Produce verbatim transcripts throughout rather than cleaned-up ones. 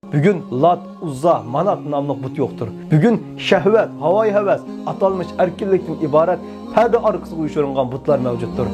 بۈگۈن لات، ئۇززا، مانات ناملىق بۇت يوقتۇر. بۈگۈن شەھۋەت، ھاۋايى ھەۋەس، ئاتالمىش ئەركىنلىكتىن ئىبارەت پەردە ئارقىسىغا يوشۇرۇنغان بۇتلار مەۋجۇتتۇر.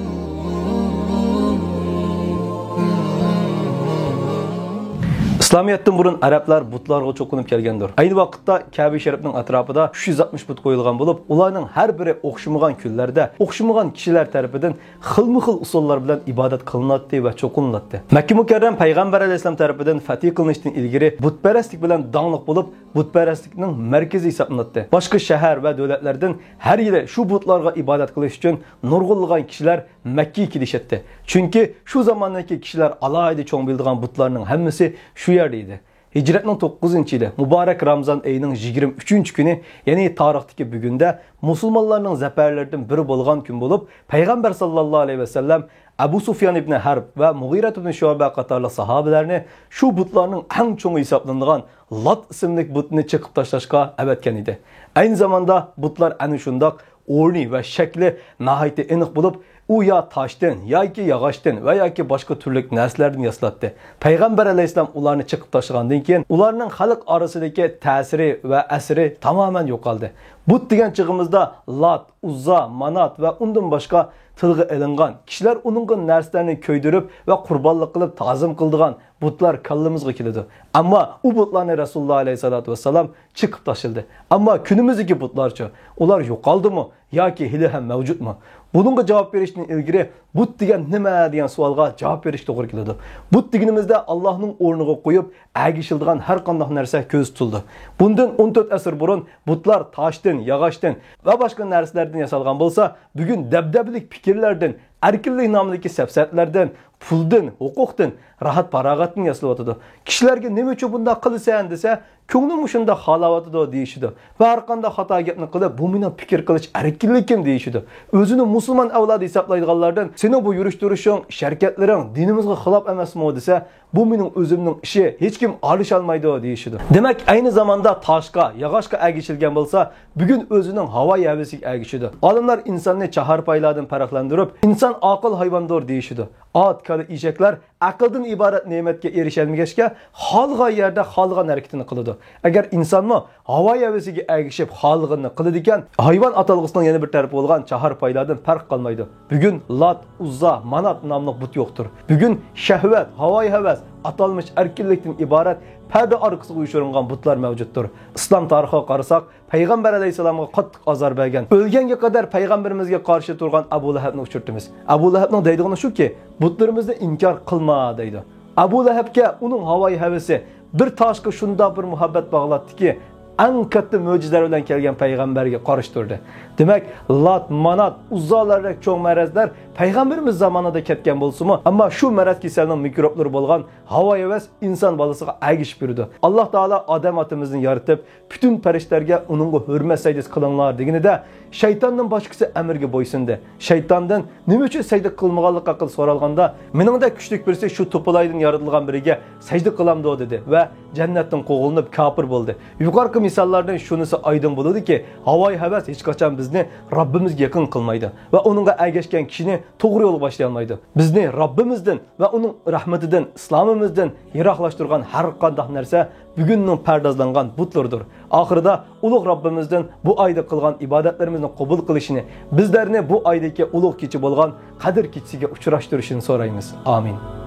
ئىسلامىيەتتىن بۇرۇن ئەرەبلەر بۇتلارغا چوقۇنۇپ كەلگەندۇر. ئەينى ۋاقىتتا كەبە شەرىپنىڭ ئەتراپىدا ئۈچ يۈز ئاتمىش بۇت قويۇلغان بولۇپ، ئۇلارنىڭ ھەر بىرى ئوخشىمىغان كۈنلەردە ئوخشىمىغان كىشىلەر تەرىپىدىن خىلمۇ خىل ئۇسۇللار بىلەن ئىبادەت قىلىناتتى ۋە چوقۇنۇلاتتى. مەككە مۇكەررەم پەيغەمبەر ئەلەيھىسسالام تەرىپىدىن فەتھى قىلىنىشتىن ئىلگىرى بۇتپەرەسلىك بىلەن داڭلىق بولۇپ، بۇتپەرەسلىكنىڭ مەركىزى ھېسابلىناتتى. باشقا شەھەر ۋە دۆلەتلەردىن ھەر يىلى شۇ بۇتلارغا ئىبادەت قىلىش ئۈچۈن نۇرغۇنلىغان كىشىلەر مەككىگە كېلىشەتتى. چۈنكى شۇ زاماندىكى كىشىلەر ئالاھىدە چوڭ بىلىدىغان بۇتلارنىڭ ھەممىسى شۇ يەردە ئىدى. ھىجرەتنىڭ توققۇزىنچى يىلى، مۇبارەك رامزان ئېيىنىڭ يىگىرمە ئۈچىنچى كۈنى، يەنى تارىختىكى بۈگۈندە مۇسۇلمانلارنىڭ زەپەرلىرىدىن بىرى بولغان كۈن بولۇپ، پەيغەمبەر ساللاللاھۇ ئەلەيھى ۋەسەللەم ئەبۇ سۇفيان ئىبنى ھەرب ۋە مۇغىرەت ئىبنى شۇئبە قاتارلىق ساھابىلەرنى شۇ بۇتلارنىڭ ئەڭ چوڭى ھېسابلىنىدىغان لات ئىسىملىك بۇتنى چېقىپ تاشلاشقا ئەۋەتكەن ئىدى. ئەينى زاماندا بۇتلار ئەنە شۇنداق ئورنى ۋە شەكلى ناھايىتى ئېنىق بولۇپ، ئۇ يا تاشتىن ياكى ياغاچتىن ۋە ياكى باشقا تۈرلۈك نەرسىلەردىن ياسىلاتتى. پەيغەمبەر ئەلەيھىسسالام ئۇلارنى چېقىپ تاشلىغاندىن كېيىن، ئۇلارنىڭ خەلق ئارىسىدىكى تەسىرى ۋە ئەسىرى تامامەن يوقالدى. بۇت دېگەن چېغىمىزدا لات، ئۇززا، مانات ۋە ئۇندىن باشقا تىلغا ئېلىنغان، كىشىلەر ئۇنىڭغا نەرسىلەرنى كۆيدۈرۈپ ۋە قۇربانلىق قىلىپ تازىم قىلىدىغان بۇتلار كاللىمىزغا كېلىدۇ. ئەمما ئۇ بۇتلارنى رەسۇلۇللا ئەلەيھىسسالاتۇ ۋەسسالام چېقىپ تاشلىدى. ئەمما كۈنىمىزدىكى بۇتلارچۇ؟ ئۇلار يوقالدىمۇ ياكى ھېلىھەم مەۋجۇتمۇ؟ بۇنىڭغا جاۋاب بېرىشتىن ئىلگىرى بۇت دېگەن نېمە دېگەن سوئالغا جاۋاب بېرىش توغرا كېلىدۇ. بۇت دېگىنىمىزدە ئاللاھنىڭ ئورنىغا قويۇپ ئەگىشىلىدىغان ھەر قانداق نەرسە كۆزدە تۇتۇلىدۇ. بۇندىن ئون تۆت ئەسىر بۇرۇن بۇتلار تاشتىن، ياغاچتىن ۋە باشقا نەرسىلەردىن ياسالغان بولسا، بۈگۈن دەبدەبىلىك پىكىرلەردىن، ئەركىنلىك نامىدىكى سەپسەتىلەردىن، پۇلدىن، ھوقۇقتىن، راھەت-پاراغەتتىن ياسىلىۋاتىدۇ. كىشىلەرگە نېمە ئۈچۈن بۇنداق قىلىسەن دېسە، كۆڭلۈم مۇشۇنداق خالاۋاتىدۇ دېيىشىدۇ. ۋە ھەر قانداق خاتا گەپنى قىلىپ، بۇ مېنىڭ پىكىر قىلىش ئەركىنلىكىم دېيىشىدۇ. ئۆزىنى مۇسۇلمان ئەۋلادى ھېسابلايدىغانلاردىن سېنىڭ بۇ يۈرۈش-تۇرۇشۇڭ، ئىش-ھەرىكەتلىرىڭ دىنىمىزغا خىلاپ ئەمەسمۇ دېسە، بۇ مېنىڭ ئۆزۈمنىڭ ئىشى، ھېچكىم ئارىلىشالمايدۇ دېيىشىدۇ. دېمەك، ئەينى زاماندا تاشقا، ياغاچقا ئەگىشىلگەن بولسا، بۈگۈن ئۆزىنىڭ ھاۋايى ھەۋىسىگە ئەگىشىدۇ. ئالىملار ئىنساننى چاھار پايلاردىن پەرقلەندۈرۈپ، ئىنسان ئاقىل ھايۋاندۇر دېيىشىدۇ. ئات، كالا، ئېشەكلەر ئەقىلدىن ئىبارەت نېمەتكە ئېرىشەلمىگەچكە، خالىغان يەردە خالىغان ھەرىكىتىنى قىلىدۇ. ئەگەر ئىنسانمۇ ھاۋايى ھەۋىسىگە ئەگىشىپ خالىغىنىنى قىلىدىكەن، ھايۋان ئاتالغۇسىنىڭ يەنە بىر تەرىپى بولغان چاھار پايلاردىن پەرق قالمايدۇ. بۈگۈن لات، ئۇززا، مانات ناملىق بۇت يوقتۇر. بۈگۈن شەھۋەت، ھاۋايى ھەۋەس، ئاتالمىش ئەركىنلىكتىن ئىبارەت پەردە ئارقىسىغا يوشۇرۇنغان بۇتلار مەۋجۇتتۇر. ئىسلام تارىخىغا قارىساق، پەيغەمبەر ئەلەيھىسسالامغا قاتتىق ئازار بەرگەن، ئۆلگەنگە قەدەر پەيغەمبىرىمىزگە قارشى تۇرغان ئەبۇ لەھەبنى ئۇچرىتىمىز. ئەبۇ لەھەبنىڭ دەيدىغىنى شۇكى، بۇتلىرىمىزنى ئىنكار قىلما دەيدۇ. ئەبۇ لەھەبكە ئۇنىڭ ھاۋايى ھەۋىسى بىر تاشقا شۇنداق بىر مۇھەببەت باغلاتتىكى، ئەڭ كاتتا مۆجىزىلەر بىلەن كەلگەن پەيغەمبەرگە قارشى تۇردى. دېمەك، لات، مانات، ئۇززالاردەك چوڭ مەرەزلەر پەيغەمبىرىمىز زامانىدا كەتكەن بولسىمۇ، ئەمما شۇ مەرەز كېسەلنىڭ مىكروبلىرى بولغان ھاۋايى ھەۋەس ئىنسان بالىسىغا ئەگىشىپ يۈرىدۇ. ئاللاھ تائالا ئادەم ئاتىمىزنى يارىتىپ، پۈتۈن پەرىشتىلەرگە ئۇنىڭغا ھۆرمەت سەجدىسى قىلىڭلار دېگىنىدە، شەيتاندىن باشقىسى ئەمرىگە بويسۇندى. شەيتاندىن نېمە ئۈچۈن سەجدە قىلمىغانلىقى ھەققىدە سورالغاندا، مېنىڭدەك كۈچلۈك بىرسى شۇ توپىلايدىن يارىتىلغان بىرىگە سەجدە قىلامدۇ دېدى ۋە جەننەتتىن قوغلىنىپ كاپىر بولدى. يۇقىرىقى مىساللاردىن شۇنىسى ئايدىڭ بولىدۇكى، ھاۋايى ھەۋەس ھېچقاچان بىزنى رەببىمىزگە يېقىن قىلمايدۇ ۋە ئۇنىڭغا ئەگەشكەن كىشىنى توغرا يولغا باشلىيالمايدۇ. بىزنى رەببىمىزدىن ۋە ئۇنىڭ رەھمىتىدىن، ئىسلامىمىزدىن يىراقلاشتۇرغان ھەر قانداق نەرسە بۈگۈننىڭ پەردازلانغان بۇتلىرىدۇر. ئاخىرىدا ئۇلۇغ رەببىمىزدىن بۇ ئايدا قىلغان ئىبادەتلىرىمىزنى قوبۇل قىلىشىنى، بىزلەرنى بۇ ئايدىكى ئۇلۇغ كېچە بولغان قەدىر كېچىسىگە ئۇچراشتۇرۇشىنى سورايمىز. ئامىن.